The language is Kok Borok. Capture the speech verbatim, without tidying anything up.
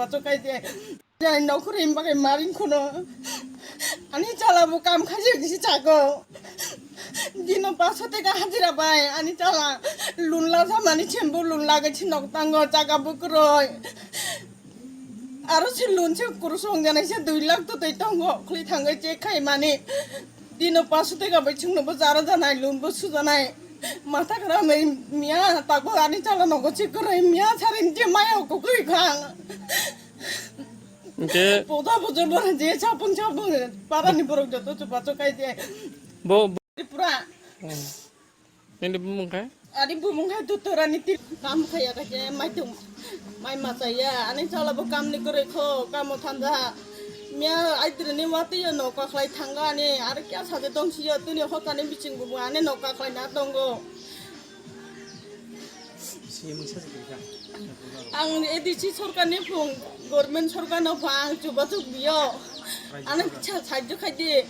Ato kai je. Jai nokhure imbagai maring khono. Ani chala bo kam khaji disi chago. Dino paso teka hajira bai. Ani chala lun la sa mani chembo lun lagai chi nok tango chaga bo kroi. Aro si lun si kurusong janai se dui lakh to tei tongo khli thangai che khai mani. Dino paso teka bai chungno bo jara janai lun bo su janai. Mata kara mai miya tako ani chala nogo chi kroi miya sarin je maya ko kroi khang. Hingke poda bojo bora je chapung chapung para ni borok joto chupa chukai je. Bo, bo Tripura. Hmm. Nini bumung khe? Ani bumung hai tuturani ti kam khaya khe mai tung mai machaya ani chala bo kam ni kore kho kamo thanda. Miya aitri ni wati yo no kaklai thanga ani ar kya saje dong si yo tuni hota ni biching bumung ani no kaklai na tongo. Ang A D C sorkar ni phung government sorkar no phang chuba chuk biyo. Ani cha sajjo khai di.